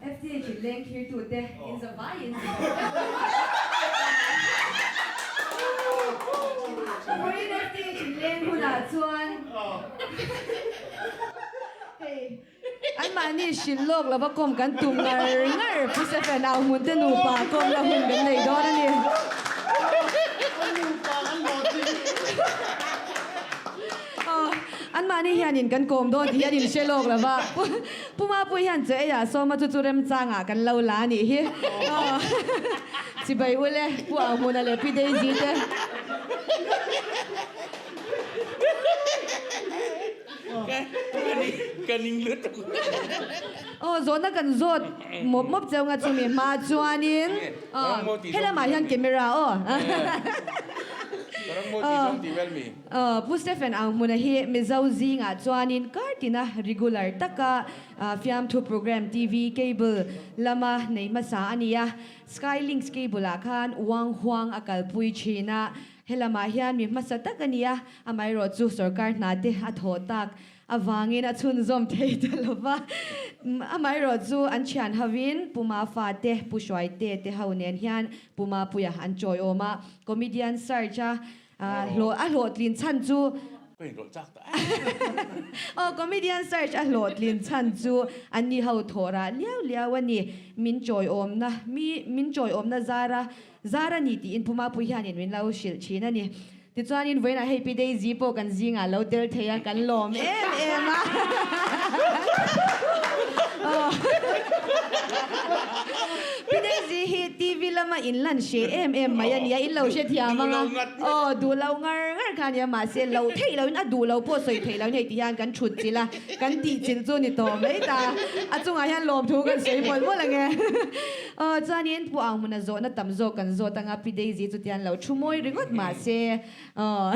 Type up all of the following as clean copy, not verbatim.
FTH in leng thirtute in za vaiin Vawiin FTH in leng hunah chuan hei anmahni hrilh lawk lova kawm kan tum ngar ngar Pu Stephen au hmun te nupa kawmna hun kan nei dawn a ni. Anmahni hianin kan kawm dawn tih hi an inhre lawk lo va, Pu Mapui hian chaw eiah sawma chu chu remchangah kan lo la a nih hi. Chibai ule, Pu Auhmuna leh Pi Daisy te. Ka ning lutuk. Aw, zawhna kan zawt mawp mawp cheu nga chumi hma chuanin helamah hian camera aw. Pu Stephen Anghmuna hi Mizo zingah chuanin kartina regular taka fiamthu program TV cable lama nei hmasa a ni a. Skylinks cable-ah khan Uang Huang a kalpui thin a. Helamah hian mi hmasa tak a ni a, amaherawh chu sorkar hna te a thawh tak avangin a chhunzawm thei ta lo va. Amaherawh chu an thian hovin Pu Mafa te, Pu Hruaite te ho nen hian Pu Mapuia an chawiawm a. Comedian search a hlawh a hlawhtlin chhan chu Ka inrawlh chak ta. Aw, comedian search a hlawhtlin chhan chu an ni ho thawh rah liau liau a ni. Min chawiawmna mi min chawiawmna zara zar a ni tiin Pu Mapui hianin min lo hrilh thin a ni. Tichuanin vawiinah hei Pi Daisy pawh kan zingah lo tel thei a, kan lawm em em a. Pi Daisy hi TV lama inlan hre em em mai a nia, in lo hre thiam ang a. Aw, duh lo ngar ngar kha a nia, mahse lo theih loin a duh lo pawh sawi theih loin hei ti hian kan thut chilh a, kan tih chilh chu ni tawh mai ta. A chungah hian lawmthu kan sawi mawlh mawlh ang e. Aw, chuanin Pu Ang hmuna zawhna tam zawk kan zawt anga Pi Daisy chu tian lo thu mawi ringawt mahse aw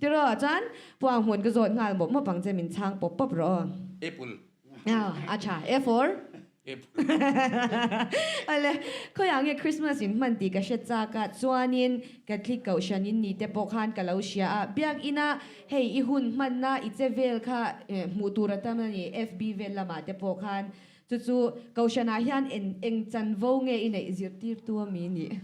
tiraw chuan Pu Ang hmun ka zawt nghal mawp mawp ang che min chhang pawp pawp rawh aw. Apple. Aw, a tha. A for? Apple. Awle, khawiah nge Christmas in hman tih ka hre chak a, chuanin Catholic Kohhran in ni te pawh khan ka lo hria a, Biakina hei i hun hmanna i che vel kha hmuh tur a tam a ni, FB vel lamah te pawh khan Chu chu Kohhranah hian en eng chanvo nge i neih zirtirtu a mi nih?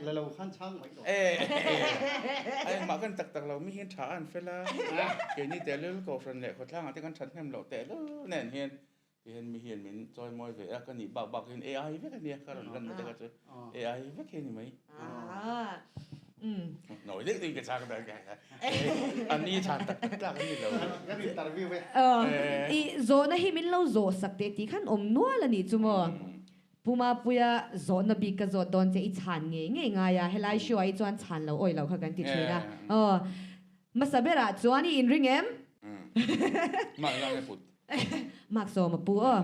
La lo khan chhang mai tawh. A engmah kan tak tak lo, mi hian tha an fel a, keini tehlul Kohhran leh khawtlangah te kan that hnem loh tehlul nen hian tihian mi hian min chawi mawi ve a, ka nih bak bak hian AI vek a nia, ka rawn lanna te kha chu AI vek hi a ni mai. Nawi deuh deuhin ka chhang ta a ni chhan tak tak tlak a ni lo. Kan interview e. I zawhna hi min lo zawh sak teh tih khan awm nual a nih chu maw? Pu Mapuia zawhna bik ka zawt dawn che i chhan ngei ngei ngai a, helai show ah hi chuan chhan lo awi lo kha kan ti thin a. Aw hmasa berah chuan i inring em? Mak lang e put. Mak sawm a pu aw.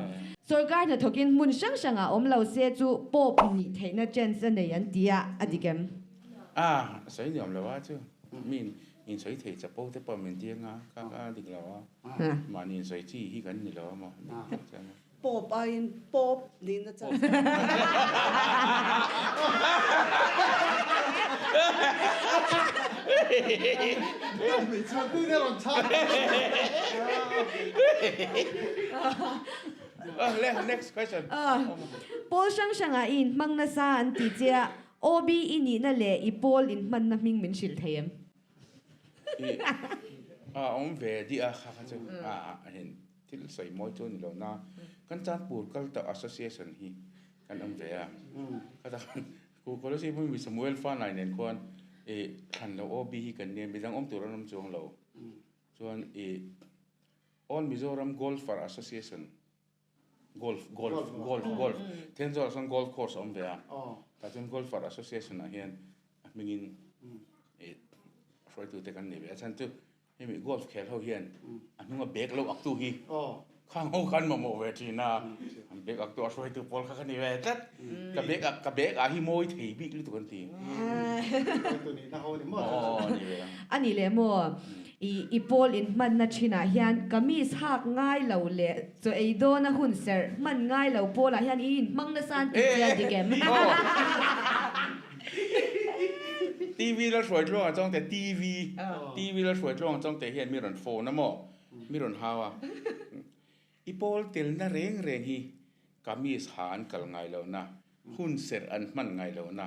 Sorkar hnathawkin hmun hrang hrangah awm lo se chu pawp nih theihna chance a nei an ti a, a dik em? A sawi nuam lo a chu. Mi in sawi thei chapo te pawh min ti anga kha kha a dik lo a. Mahni in sawi chi hi kan ni lo a maw? Dik tak chuan. Pawp aiin pawp nihna chance. Next question. Pawl hrang hrangah i inhmang nasa an ti che a, OB i nihna leh i pawl inhmanna hming min hrilh thei em? A awm ve dih a kha kha chu a hin. Thil sawi mawi chu a ni lo na, kan Chandpur Culture Association hi kan awm ve a, ka tak ku Kolasib hmun mi Samuel Fanai nen khuan ih thlan lo OB hi kan nia, midang awm tur an awm chuang lo, chuan ih All Mizoram Golfer Association Golf Golf Golf Golf Thenzawl ah sawn Golf Course a awm ve a, tah chuan Golfer Association ah hian a hmingin ih hruaitute kan nei ve a, chhan chu Hemi golf khel ho hian a hnunga bag lo ak tu hi khang ho khan mamawh ve thin a, an bag ak tu a hruaitu pawl kha ka ni ve tlat, ka bag ah ka bag ah hi mawi thei bik lutuk an ti. A ni leh maw? I i pawl in hmanna thinah hian kamis hak ngai lo leh chaw ei dawna hun serh hman ngai lo pawlah hian i inhmang nasa an tih che a dik em? TV la hruai tluang a chawng te TV TV la hruai tluang a chawng te hian mi rawn phone a maw mi rawn hau a i pawl telna reng reng hi kamis ha an kal ngai lo na hun serh an hman ngai lo na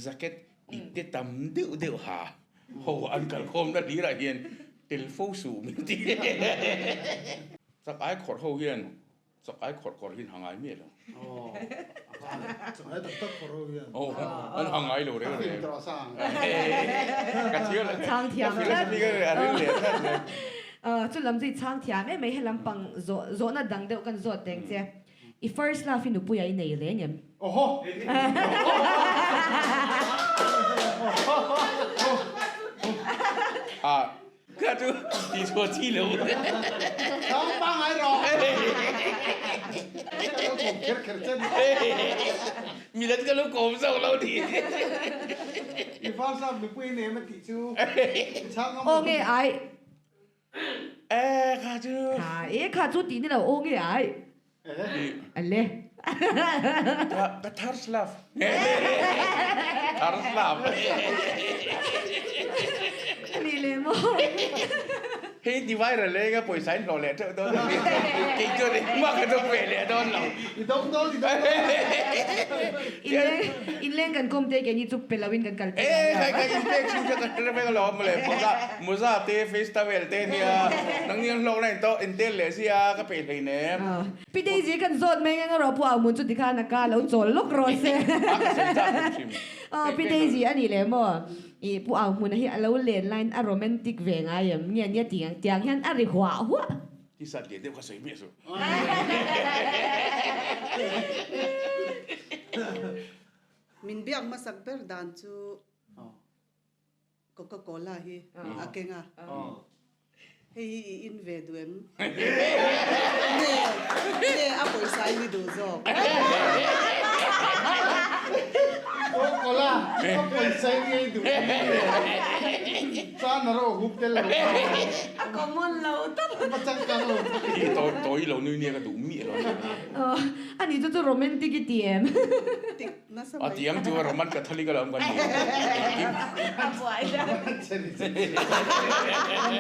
jacket ipte tam deuh deuh ha ho an kal khawm na hlir ah hian tel fo suh min ti chak ai khawrh ho hian Chak ai khawrh kawrh hi an ha ngai miah lo. Chak ai tak tak khawrh ho hian. Aw, an ha ngai lo reng reng. Ka thiam. Chhang thiam tlat. Ka philosophy ka a ril leh tlat le. Chu lam chu i chhang thiam em mai, he lam pang zawh zawhna dang deuh kan zawt teng che. I first love hi nupui ah i nei reng em? Oho! Ah, Kha chu ti chhuah chi lo. Thang pa ngai rawh. Ka lo kawm kher kher che ni. Milan ka lo kawm zawk lo ni. I val zap nupui nem a tih chu i chhang ngam lo. Aw nge ai. E kha chu. Kha e kha chu tih ni lo aw nge ai. Ale. Ka thirst love. Thirst love. Ni le maw. Hei ti viral le ka pawisa in hlawh leh teuh dawn a ni. Kei chuan engmah ka dawng ve leh dawn lo. I dawng dawn, i dawng dawn. Inleng, inleng kan kawm te keini chu pe loin kan kal pe. Eh, kai kai in pek chu ka hre vek alawm mawle. Moza, moza te, face towel te nia. Nang ni an hlawk na in to, in tel leh sia ka peih hlei nem. Pi Daisy kan zawt mai ngang erawh Pu Auhmun chu tikhan a ka lo chawl lawk rawh se. A ka sawi chak hrim hrim. Aw Pi Daisy a nih leh maw? Ih Pu Auhmuna hi a lo len laiin a romantic ve ngai em? Nge nia ti ang tiang hian a ri huah huah. Tisat leh deuh kha sawi miah suh. Min biak hmasak ber dan chu Coca Cola hi a keng a, hei hi i in ve duh em? Nge nge a pawisa in i duh zawk? Coca Cola a pawisa in i duh em? Chuan a ro hup tel lo. A common lo tawp. A changkang lo tawp. I tawi lo nui nia ka duh miah lo. Ani chu chu romantic i ti em? Nasa A mai. tiang chu Roman Catholic a lo awm kan ni. Engkim. A buai dan. Kan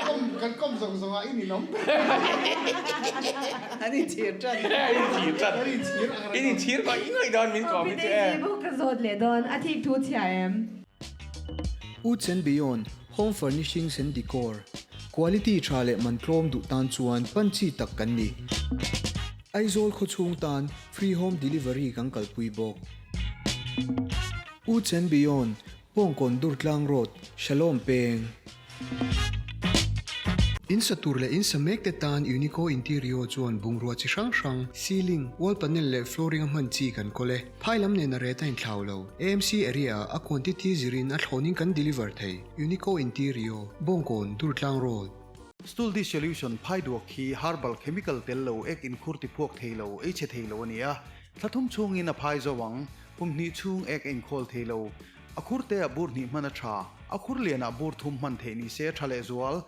kawm kan kawm zawng zawng ah i ninawm ber. An inchhir tan. An inchhir tan. An inchhir ang reng. In inchhir kawh i ngaih dawn min kawm hi chu e. Pi Daisy bawk ka zawt leh dawn. A thik thu chhia em? Woods and Beyond, Home Furnishings and Decor, Quality tha leh man tlawm duh tan chuan pan chi tak kan ni. Aizawl khawchhung tan Free home delivery kan kalpui bawk. U Chen Beyond, Pawngkawn Durtlang Road, Shalom Peng. In sa tur leh in sa mek te tan Unico Interior chuan bungrua chi hrang hrang, ceiling, wall panel leh flooring a hman chi kan kawl e. Phai lam nen a ret a inthlau lo. AMC area ah a quantity zirin a thlawnin kan deliver thei. Unico Interior, Bawngkawn, Durtlang Road. Stool dissolution phai duak hi herbal chemical tel lo ek inkhur ti phuak thei lo, ei chhe thei lo a ni a. Thla thum chhungin a phai zo ang. Kum hnih chhung ek a inkhawl thei lo. A khur te ah bur hnih hman a tha. A khur lian ah bur thum hman theih ni se a tha lehzual.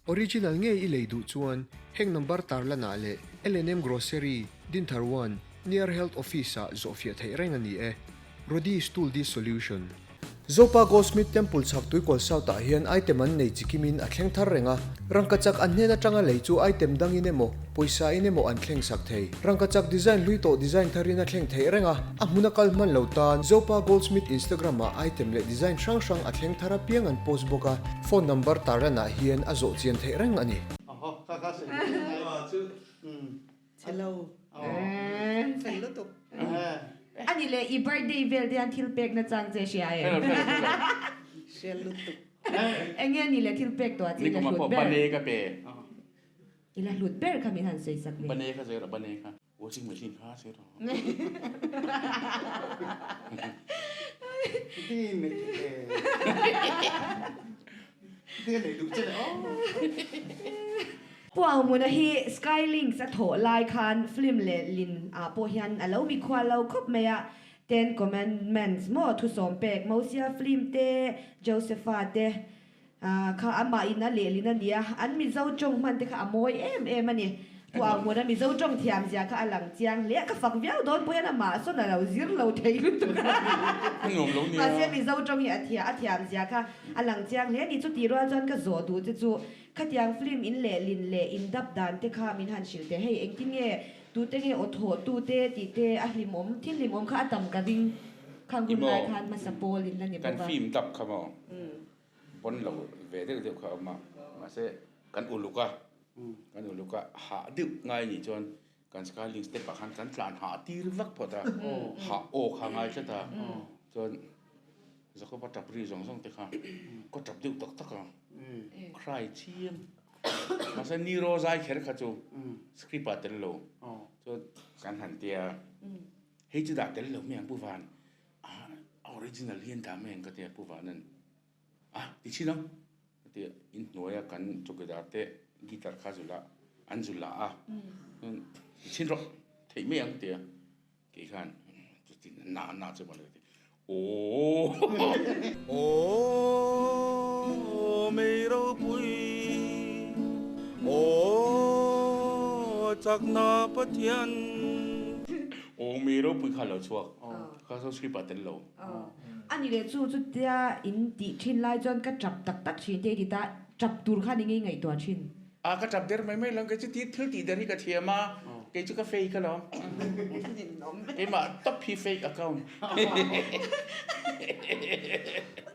Original ngei i lei duh chuan heng number tarlan ah leh L&M Grocery, Dinthar One, near Health Office ah zawhfiah theih reng a ni e. Rodi Stool Dissolution. Zopa Goldsmith Temple chhak Tuikawl South ah hian item an nei chikimin a thleng thar reng a, rangkachak an hnen atanga lei chu item dangin emaw, pawisa in emaw an thleng sak thei. Rangkachak design hlui tawh design tharin a thleng theih reng a, a hmuna kal hman lo tan Zopa Goldsmith Instagram ah item leh design hrang hrang a thleng thar apiang an post bawk a, phone number tarlan ah hian a zawh chian theih reng a ni. Chhelo. Fel lutuk. Ani leh i birthday vel te hian thil pek na chang che hria em? Hria lutuk. Enge ani leh thil pek tuah che i la hlut ber? Bane ka pe. I la hlut ber kha min han sawi sak ni. Bane kha sawi rawh bane kha. Washing machine kha sawi rawh. Tin nei che. Tin nei duh che le aw. Pu Auhmuna hi Skylinks a thawh lai khan film leh lin ah pawh hian a lo mikhual lo khawp mai a, Ten Commandments maw thusawm pek Mosia film te, Josepha te. Kha amah in a lehlin a nia, an Mizo tawng hman te kha a mawi em em a ni. Pu Auhmuna Mizo tawng thiam zia kha a lang chiang hle a, ka fak viau dawn pawh hian amah sawn a lo zir lo thei lutuk a. Mahse Mizo tawng hi a thia a thiam zia kha a lang chiang hle a ni. Chutih rual chuan ka zawh duh che chu khatiang film in lehlin leh in dap dan te kha min han hrilh teh. Hei engtin nge tute nge aw thawh tute tih te a hlimawm thil hlimawm kha a tam ka ring khang hun lai khan hmasa pawl in la ni bawk a. Kan film dap kha maw? Pawn lo ve deuh deuh kha a awm a, mahse kan uluk a, kan uluk a hah deuh ngai nih chuan kan skyling step ah khan kan tlan hah tir vak phawt a, hah aw kha ngai tlat a, chuan Jacob-a tap ri zawng zawng te kha ka tap deuh tak tak a, cry chiam, mahse Nero zai kher kha chu script ah tel lo, chuan kan han tia hei chu dah tel lo mai ang Pu Van. A original hian dah mai ang ka tia Pu Vanan a ti chhin ang ka tia in hnuaia kan chawkidar te guitar kha zul a an zul la a ti chhin rawh theih mai ang tia kei khan chutin na na chu mawle ka ti aww Aw mei ropui aw chakna Pathian. Aw mei ropui kha lo chhuak. Ka so script ah tel lo. A ni leh chu chutia in tih thin lai chuan ka tap tak tak thin te i ti ta, tap tur khan i ngei ngaihtuah thin. A ka tap der mai mai lo, kei chu ti thil tih der hi ka thiam a, kei chu ka fake alawm. Keimah top hi fake account.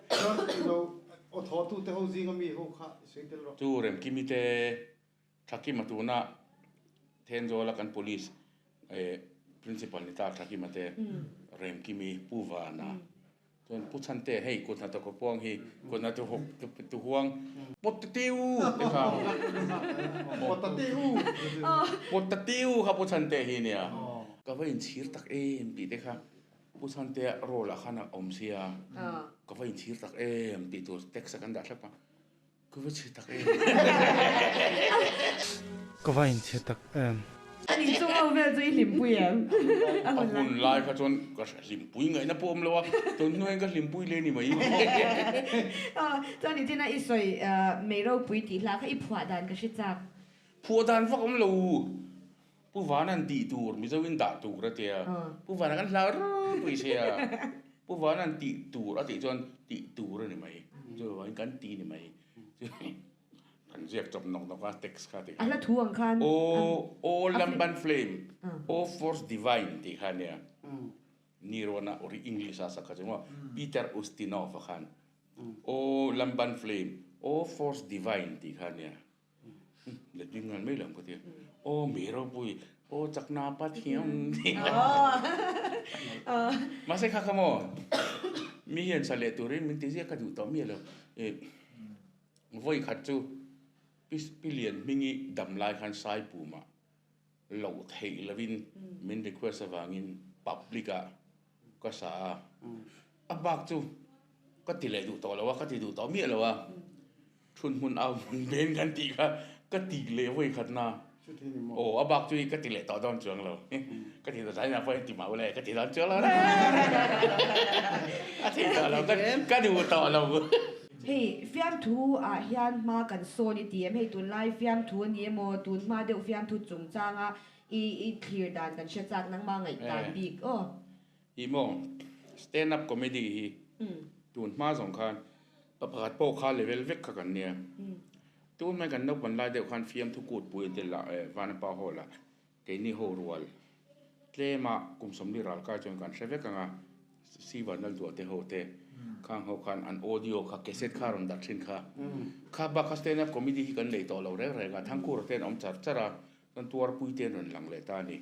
Chuan ilo aw thaw tu te ho zinga mi ho kha i sawi tel rawh. Chu Remkimi te Thakima tuna Thenzawl a kan police principal ni ta Thakima te Remkimi Pu Vana chuan Pu Chhante hei kut hnathawk a puang hi kut hnathawk tu huang Pawtatiu te kha Pawtatiu kha Pu Chhante hi nia ka va inchhir tak em tih te kha Pu Chhante role ah khan a awm sia ka va inchhir tak em tih tur text a kan dah thlap a. Ka va chhe tak em. Ka va inchhe tak em. Ani chu ho vel chu i hlimpui em? A hun lai kha chuan ka hlimpui ngaihna pawh awm lo a, tun hnuaiin ka hlimpui le ni mai. Chuan i tina i sawi mei ropui tih hla kha i phuah dan ka hre chak. Phuah dan vak awm lo. Pu Vanan tih tur Mizoin dah tur a tia. Pu Vana kan hlau ropui sia. Pu Vanan tih tur a tih chuan tih tur a ni mai. Chuvangin kan ti ni mai. Kan ziak chawp nawk nawk a text kha tih kha. A hla thu ang khan. Aw aw Lamban Flame, Aw Force Divine tih kha nia. Nirona ori English a sak kha chu maw Peter Ustinov a khan. Aw Lamban Flame, Aw Force Divine tih kha nia. Let ding ngal mai lam ka ti. Aw mi ropui, aw chakna Pathian. Mahse kha kha maw, mi hian sa leh turin min ti ziak ka duh tawh miah lo. Vawi khat chu Pi Lian Hmingi dam lai khan Saipumah loh theih lovin min request avangin public ah ka sa a. A bak chu ka ti leh duh tawh lo a, ka ti duh tawh miah lo a. Thun hmun au hmun ven kan tih kha ka ti leh vawi khat na. Aw a bak chu ka ti leh tawh dawn chuang lo. Ka ti tawh zainah pawh hian ti mah ule ka ti dawn chuang lo. A thei tawh lo ka duh tawh lo. Hei fiamthu ah hian hma kan sawn i ti em? Hei tunlai fiamthu a ni emaw tun hma deuh fiamthu chungchanga i i thlir dan kan hre chak nangmah ngaihdan bik aw. Ih maw stand up comedy hi tun hma zawng khan pa pakhat pawh kha level vek kha kan nia. Tun mai kan naupang lai deuh khan fiamthu kut pui an tel a Vanapa hall ah keini ho rual tlema kum sawmli ral kai chuan kan hre vek ang a Siva Nalduah te ho te khang ho khan an audio kha cassette kha rawn dah thin kha. Kha bak kha stand up comedy hi kan nei tawh lo reng reng a Thangkura te an awm char char a chuan Tuarpui te an rawn lang leh ta a ni.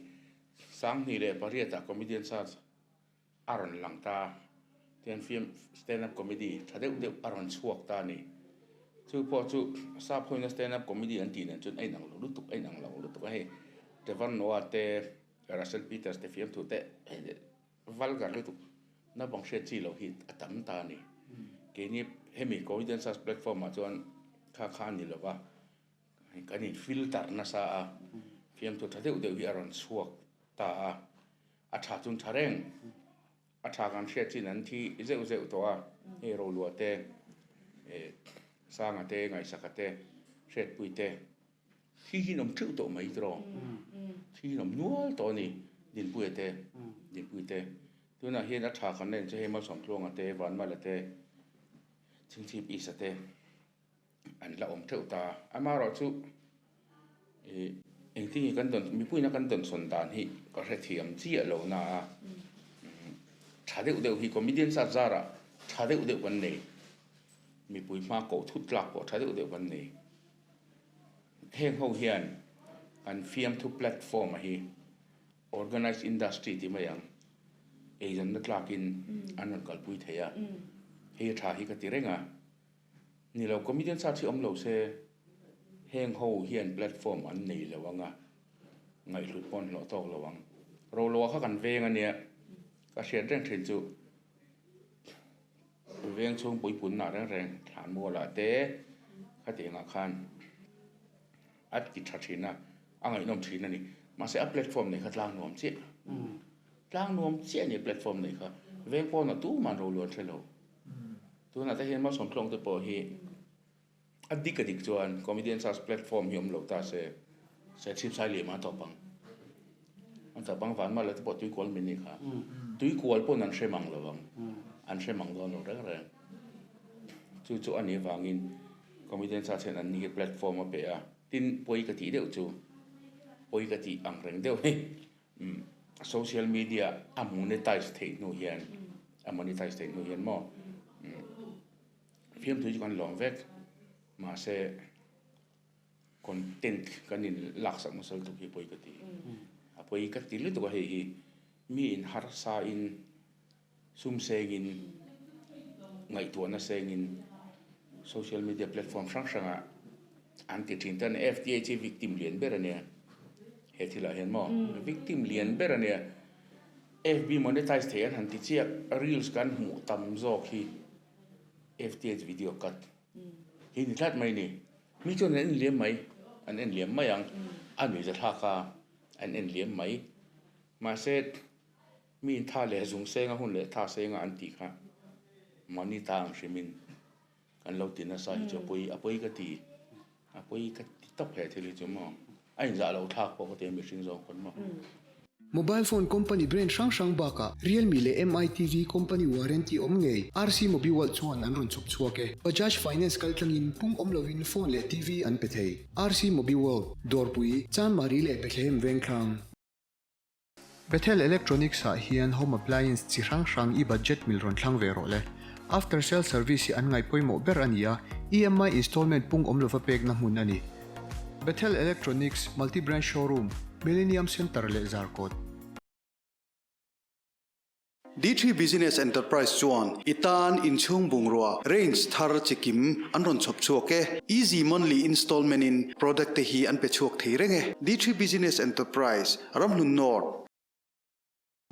2008 ah comedian search a rawn lang ta a, tihian film stand up comedy tha deuh deuh a rawn chhuak ta a ni. Chu pawh chu sap hoina stand up comedy an tih nen chuan a inang lo lutuk, a inang lo lutuk a hei. Trevor Noah te, Russell Peters te fiamthu te vulgar lutuk naupang hriat chi loh hi a tam ta a ni. Keini hemi comedian search platform ah chuan kha kha a ni lova. Kan in filter nasa a, fiamthu tha deuh deuh hi a rawn chhuak ta a, a tha chun tha reng, a tha kan hriat chin an thi zeuh zeuh tawh a, hei Roluah te eh. Sanga te, Ngaihsaka te, Hriatpui te, thi hi an awm theuh tawh mai tiraw? Thi hi an awm nual tawh a ni, Dinpuia te, Dinpuii te. Tunah hian a tha kan la en chu hei Malsawmtluanga te, Vanmala te, Chhingchhip Isa te an la awm theuh ta. Amaherawhchu ih engtin nge kan dawn, mipuiin a kan dawnsawn dan hi ka hrethiam chiah lo na a, tha deuh deuh hi comedian zat zarah tha deuh deuh kan nei. Mipui hma koh thut tlak pawh tha deuh deuh kan nei. Heng ho hian kan fiamthu platform a hi Organised industry ti mai ang, eizawnna tlakin an rawn kalpui thei a, hei a tha hi ka ti reng a. Ni lo, comedian search hi awm lo se heng ho hian platform an nei lo ang a, ngaihhlut pawh an hlawh tawk lo ang. Roloa kha kan veng a nia, ka hriat reng thin chu veng chhung puipunna reng reng thlanmualah te khatiangah khan a ti tha thin a, a ngaihnawm thin a ni. Mahse a platform neih kha tlang nuam chiah, tlang nuam chiah a ni a platform neih kha. Veng pawnah tuman ro luan hre lo. Tunah te hian Malsawmtluang te pawh hi a dik a dik chuan Comedian Search platform hi awm lo ta se, Serchhip sai liam a tawp ang. A tawp ang Vanmala te pawh tuikual min nih kha. Tuikual pawn an hre mang lo ang, an hre mang dawn lo reng reng. Chu chu a nih avangin Comedian Search hian an ni hi platform a pe a. Tin, pawi ka tih deuh chu, pawi ka tih ang reng deuh hi, social media a monetize theih hnu hian, a monetize theih hnu hian maw, fiamthu chu kan lawm vek, mahse content kan in laksak nasa lutuk hi pawi ka ti, a pawi ka ti lutuk a hei hi, mi in harsa in Sum sengin, ngaihtuahna sengin social media platform hrang hrangah an ti thin ta a ni. FTH hi victim lian ber a nia he thilah hian maw? Victim lian ber a nia. FB monetize thei an han ti chiah, reels kan hmuh tam zawk hi FTH video cut hi ni tlat mai ni. Mi chuan an en liam mai, an en liam mai ang, a nuihza thlak a, an en liam mai. Mahse. Mi in tha leh zung senga hun leh tha senga an tih kha mahni ta ang hrimin kan lo ti nasa hi chu a pawi a pawi ka ti a pawi ka ti tawp he thil hi chu maw a inzah lo thlak pawh ka ti a mihring zawng pawn maw. Mobile phone company brand hrang hrang bakah Realme leh Mi TV company warranty awm ngei RC Mobiworld chuan an rawn chhawp chhuak e. Bajaj Finance kaltlangin pung awm lovin phone leh TV an pe thei. RC Mobiworld, Dawrpui, Chanmari leh Bethlehem Vengthlang. Bethel Electronics ah hian home appliance chi hrang hrang i budget mil rawn thlang ve rawh le. After sale service hi an ngaih pawimawh ber a ni a, EMI installment pung awm lova pekna hmun a ni. Bethel Electronics Multi Branch Showroom, Millennium Centre leh Zarkawt. D3 Business Enterprise chuan i tan inchhung bungrua range thar chi kim an rawn chhawp chhuak e. Easy monthly installment in product te hi an pe chhuak thei reng e. D3 Business Enterprise, Ramhlun North.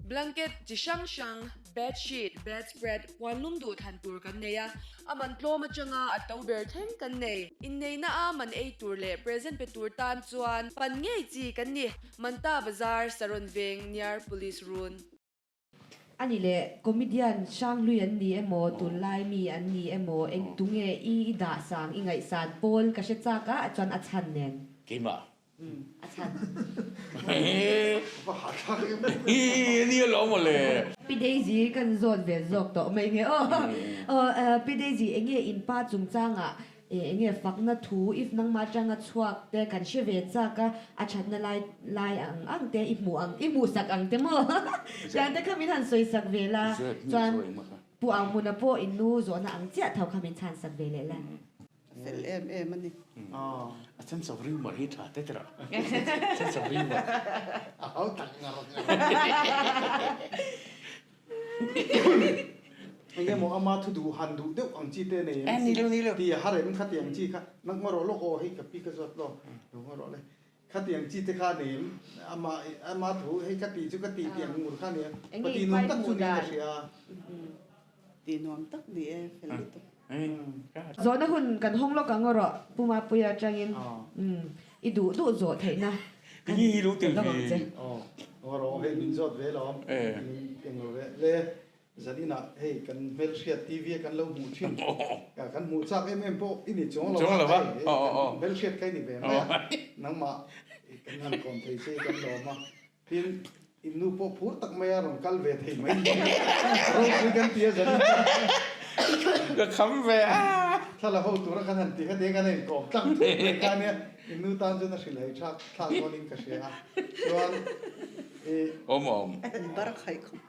Blanket chi hrang hrang, bed sheet, bed spread, puan lum duh than tur kan nei a, a man tlawm atanga a to ber thleng kan nei. Inneihna a man ei tur leh present pe tur tan chuan pan ngei chi kan ni. Manta Bazar, Saron Veng, near Police Run. A ni le, comedian Hranghlui an ni emaw, tunlai mi an ni emaw, eng tunge i i dah sang, i ngaihsan pawl ka hre chak a, chuan a chhan nen. Keimah? Umm, a chhan. Va ha thlak em em. Hi, ni alawm maw le. Pi Daisy kan zawt ve zawk tawh mai nge aw. Aw, Pi Daisy, enge in pa chungchangah Eng nge fakna thu if nangmah atanga chhuak te kan hre ve chak a, a thatna lai lai ang ang te i hmuh ang i hmuh sak ang te maw? Tiang te kha min han sawi sak ve la, chuan Pu Auhmuna pawh in nu zawhna ang chiah tho kha min chhan sak ve leh la. A fel em em a ni. A sense of humour hi tha te tira. Sense of humour. A hau tak ngar ngar. Eng emaw ama thu duh han duh deuh ang chi te nei em? Ni lo, ni lo. Ti a har em khatiang chi kha nak ngaw rawh lawk aw hei ka pi ka zawt lawk lo ngaw rawh le khatiang chi te kha nei em ama ama thu hei ka ti chu ka ti tih ang ngur kha nia Eng pa nge ti nuam pai tak chu hmuh niin ka dan? hria. Ti nuam tak ni e fel lutuk. Zawhna hun kan hawng lawk ang rawh Pu Mapuia atangin i duh duh zawh theihna kan lawk ang che. Aw rawh hei min zawt ve lawm eng lo ve le. Zaninah hei kan hmelhriat TV a kan lo hmuh thin, kan hmuh chak em em pawh i ni chuang lo a, hei kan hmelhriat kha i ni ve mai a, nangmah kan han kawm thei che i kan lawm a, tin in nu pawh phur tak mai a rawn kal ve thei mai ni ropui kan ti a zanin chu. Ka kham ve a. Thla la ho tura kan han ti kha tia kan inkawm tlang thut mai kha ania, in nu tan chuan a hrilh hei thlak thlak dawnin ka hria a, chuan i. Awm awm. Bar khaih khawp.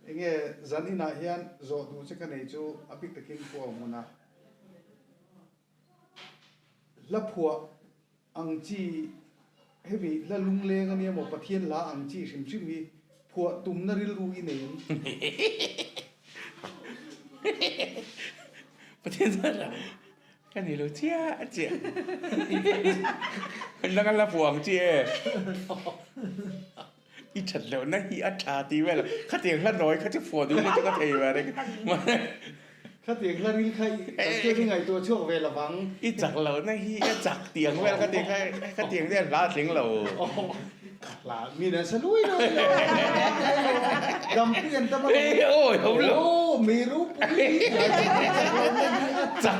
Enge zan inah hian zawh duh che ka nei chu a bik takin pu a hmun a. Hla phuah ang chi hemi hla lungleng ania maw Pathian hla ang chi hrim hrim hi phuah tumna rilru i nei em? Pathian hla Ka ni lo chiah chiah. Nang a la puang chi e. I that loh na hi a tha ti vel. Khatiang hla nawi kha chu phuah duh lutuk a thei ve reng. Khatiang hla ril kha kan chuan i ngaihtuah chhuak ve lovang. I chak loh na hi a chak tih ang vel khatiang kha khatiang te hla a tling lo. Hla min an sa lui lui lo. Dampui an tam a. Awi ho lo. Aw mi ropui chak loh na hi a chak.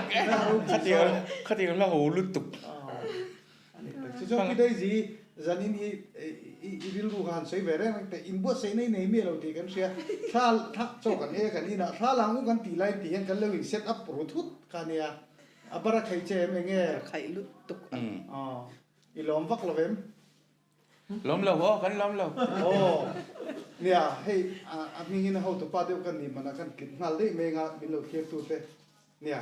Khatiang khatiang hla ho lutuk. Chu chuan Pi Daisy zanin hi i rilru kha han sawi ve reng reng teh, inbuatsaihna i nei miah lo tih kan hria. Thla thla chaw kan ei a kan inah thla lang u kan tih laiin tih hian kan lo in set up ru thut kha a nia. A bar a khaih che em eng nge? A khaih lutuk a. Aw, i lawm vak lo em? Lawm lo aw, kan lawm lo. Aw, nia hei a hmingin a hotupa deuh kan nih manah khan tlip nghal daih mai anga min lo thliartute. Nia,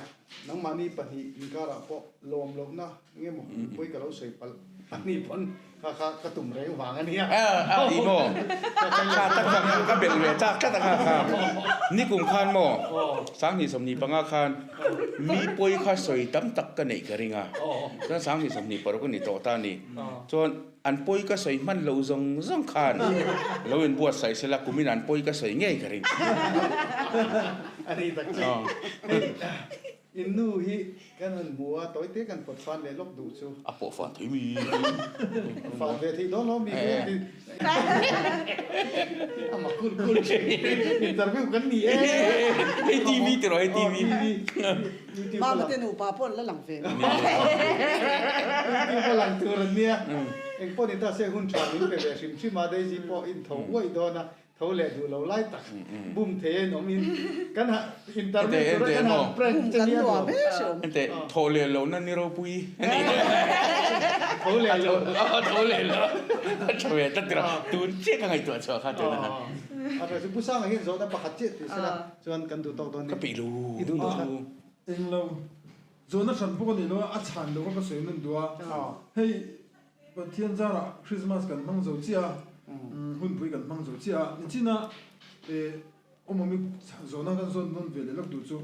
nangmahni pahnih inkarah pawh lawm lohna nge maw pawi ka lo sawi palh a ni pawn kha kha ka tum reng vang a nia. A ni maw? Kha tak kha ka belh ve chak tlat a kha kha. Nikum khan maw Sanghnih 25 khan mi pawi kha sawi tam tak ka neih ka ring a, chuan Sanghnih 26 ka ni tawh ta a ni. Chuan an pawi ka sawi hman loh zawng zawng khan lo inbuatsaih sela kumin an pawi ka sawi ngei ka ring. A ni tak chu. Hei in nu hi kan han hmu a, tawi te kan pawt fan leh lawk duh chu. A pawh fan thei mi. Fan ve thei dawn lo mi hi. A mak kul kul thin. Interview kan ni e. Hei TV ti rawh hei TV. Mama te nupa pawh an la lang ve. YouTube a lang tur an nia. Engpawh ni ta se hun tha min pe ve hrim hrim a, Daisy pawh in tho uaih dawn a. Tho leh duh lo lai tak bum thei a inawm in kan han interview tura kan han prank che nia duh. Ente tho leh lo na ni ropui. Tho leh lo. Tho leh lo. A tha ve tlat tira tun chiah ka ngaihtuah chhuah kha tuna. A tha chu Pu Sanga hian zawhna pakhat chiah tih sela chuan kan duh tawk dawn ni. Ka peih lo. I duh lo kha. Eng lo. Zawhna hran pawh ka nei lo a, a chhan lo kha ka sawi nun duh a. Hei Pathian zarah Christmas kan hmang zo chiah a, hunpui kan hmang zo chiah a, nichina awmawmi zawhna kan zawn nawn ve leh lawk duh chu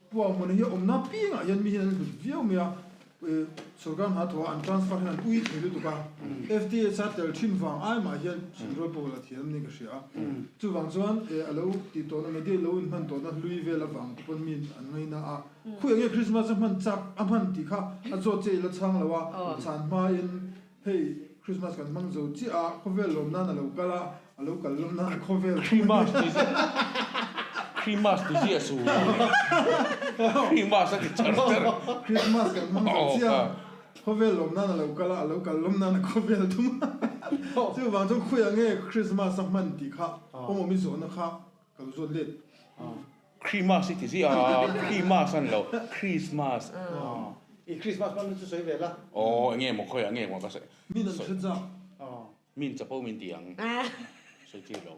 Puahmuna hi awmna piangah hian mi hian an hlut viau mai a, sorkar hna thawh a an transfer hian an ui thei lutuk a, FDH a tel thin vang ai mah hian hrilrual pawh la thiam niin ka hria a, chuvang chuan a lo tih tawhna media lo inhman tawhna hlui vel avang te pawn mi an ngaina a. Khuih enge Christmas a hman chak a hman tih kha a zawt che ila chhang lo a, chhan hmain hei Christmas kan hmang zo chiah a, khawvel lawm nan a lo kal a, a lo kal lawm nan khawvel Christmas ti Christmas ti ziah su Christmas a ti char char. Christmas kan hmang zo chiah a, khawvel lawm nan a lo kal a, a lo kal lawm nan a khawvel thum a. Chuvang chuan khuih enge Christmas a hman tih kha awmawm i zawhna kha ka lo zawt let. Christmas i ti ziah a, Christmas a ni lo, Christmas. I Christmas hman chu sawi ve la. Aw enge maw khawiah nge maw ka sawi. Min an hre chak. Min chapo min ti ang. Sawi chi lo.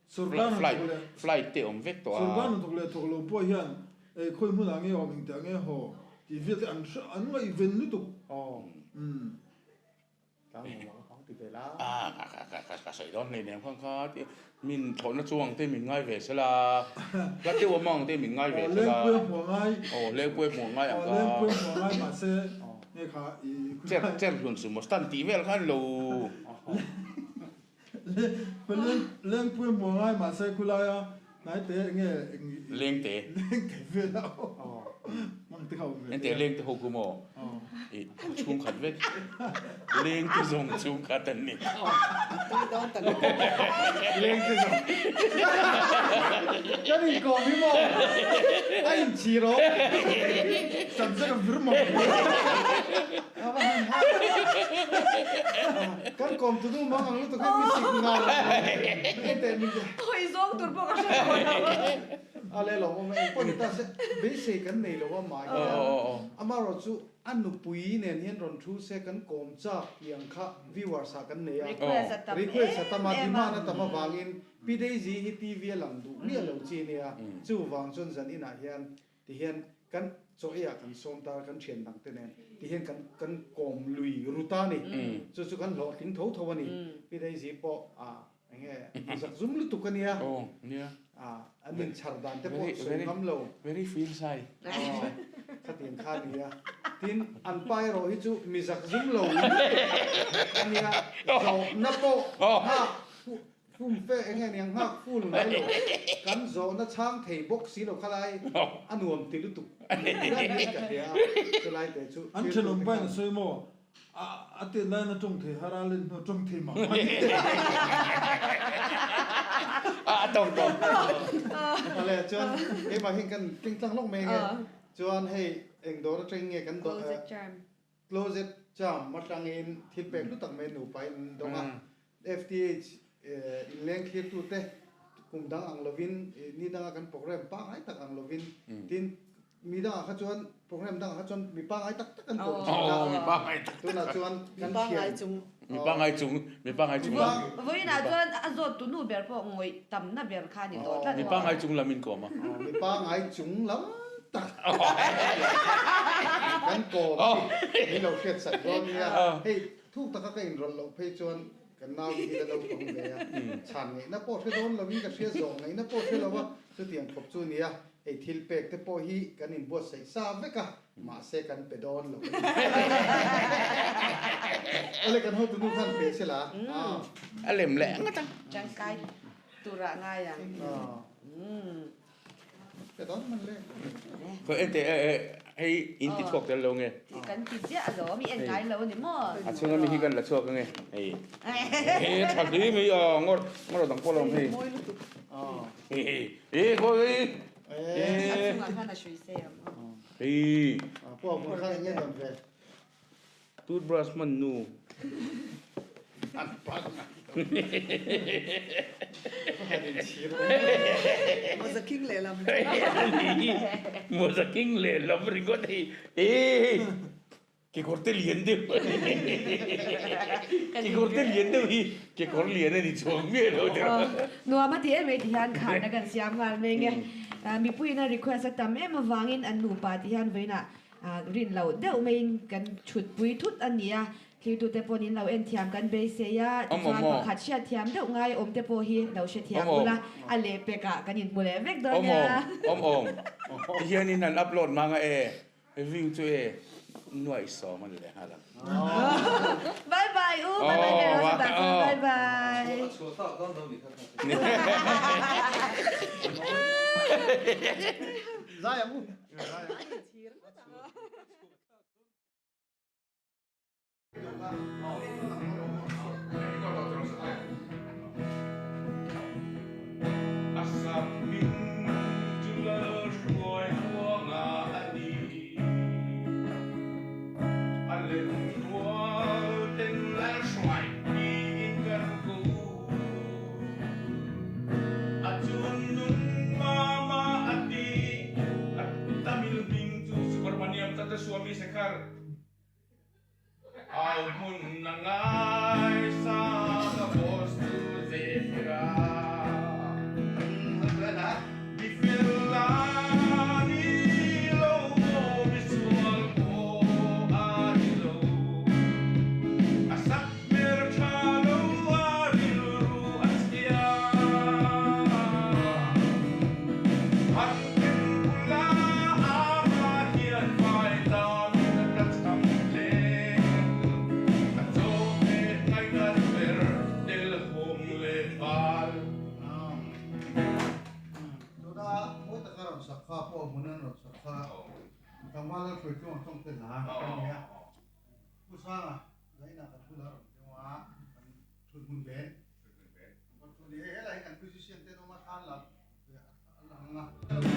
Sorkar hna thawk leh. Flight te awm vek tawh a. Sorkar hna thawk leh thawk lo pawh hian khawi hmunah nge awm engtiah nge haw tih vel te an hre an ngaihven lutuk. Umm. Ka sawi dawn hleinem khan kha ti min thlawhna chuang te min ngai ve sela hla deuh awm ang te min ngai ve sela aw lengpui hmuh ngai ang kha cher cher hlun sumo stand tih vel khan lo lengpui hmuh ngai mahse khulaia hnaite enge lengte lengte vel a aw. Ang te kha awm ve Ente leng te ho ku maw? I chhungkhat vek. Leng te zawng chhungkhat an ni. Tui dawn ta lutuk. Leng te zawng. Kan inkawm hi maw? A inchhir awm. Subject a vir mawk. A va han ha. Kan kawm tu nu mang ang lutuk hi mi sik ngar. Ente min te. Hawi zawng tur pawh ka hre tawh lo. A le lo awm e, engpawh ni ta se, beisei kan nei lo a mah hian amaherawh chu a nupui nen hian rawn thu se kan kawm chak tih ang kha viewers ah kan nei a, request a tam a, demand a tam avangin Pi Daisy hi TV a lang duh miah lo chi nia, chuvang chuan zan inah hian ti hian kan chaw ei ah kan sawm tar kan thian dang te nen ti hian kan kan kawm lui rut a ni, chu chu kan hlawhtling tho tho a ni, Pi Daisy pawh a Enge zak zum lutuk a nia. Aw nia. Ah an in chhar dan te pawh sawi ngam lo. Very feel shy. Aw khatiang kha a nia. Tin an pa erawh hi chu mi zak zum lo lutuk a nia. Zawhna pawh nghak fum fe enge nia nghak ful ngai lo. Kan zawhna chhang thei bawk si lo khalai a nuam ti lutuk hian ka hria a chulai te chu. An thenawm pain a sawi maw? A tet laiin a tawng thei har a, len hnu a tawng thei mah mah ni. A tawng tawng. Ale chuan keimah hian kan keng tlang lawk mai nge. Chuan hei eng dawr atangin nge kan dawr Closet charm. Closet charm atangin thil pek hlu tak mai nupa in an dawng a. FTH inleng thlirtute kum dang ang lovin ni danga kan program pangngai tak ang lovin tin mi dangah kha chuan program dangah kha chuan mi pangngai tak tak an kawm thin a tunah chuan kan thian mi pangngai chung mi pangngai chung lam Vawiinah chuan a zawt tu nu ber pawh ngawih tamna ber kha a ni tawh tlat mi pangngai chung lam in kawm a mi pangngai chung lam tak kan kawm hi min lo hriat sak dawn nia hei Thuk taka ka inrawlh loh phei chuan kan nau hi la naupang ve a, chhan ngaihna pawh hre dawn lovin ka hria, zawh ngaihna pawh hre lo a, chutiang khawp chu nia, hei thil pek te pawh hi kan inbuatsaih sa vek a, mahse kan pe dawn lo a ni. Awle kan hotu nu khan pe se la a. A lem leh ngawt ang. Tangkai turah ngai ang. Pe dawn man le. Khawi en teh hei in ti chhuak tel lo nge. Kan ti chiah alawm i en ngai lo a ni maw. A chhunga mi hi kan la chhuak ange hei. He tha hle mai a ngawr ngawr dang pawh lo awm hei. Hei e khawi e. A chhungah khan a hrui se ang. Hei. Pawh hmun khan enge dawn ve. Toothbrush hman nu. Mawza king lehlam. Mawza king lehlam ringawt hei. Hei kekawr te lian deuh. Kekawr te lian deuh hi kekawr lian a ni chuang miah lo der. Nuam a ti em mai ti hian kharna kan siam nghal mai nge. Mipuiin a request a tam em avangin an nupa ti hian vawiinah Rin loh deuh maiin kan thutpui thut a ni a, thirtute pawhin in lo en thiam kan beisei a, tichuan pakhat hriat thiam deuh ngai awm te pawh hi lo hre thiam ula, a lehpekah kan inhmu leh vek dawn nia. Awm awm, ti hianin an upload mang a e, view chu e nuaihsawm a ni leh nghal ang. Bye bye u, bye bye ve rawh chutah chuan bye bye. A chhuah tak dawn lo ni kha. Zai ang u. Tlangval Lalhruai chu ang tawng te hla a ni a. Pu Sanga Zaina kan bula rawn deuh a, kan thut hmun ven. Kan thu ni. Hei helai hi kan musician te an awm a, thlan la a lang a.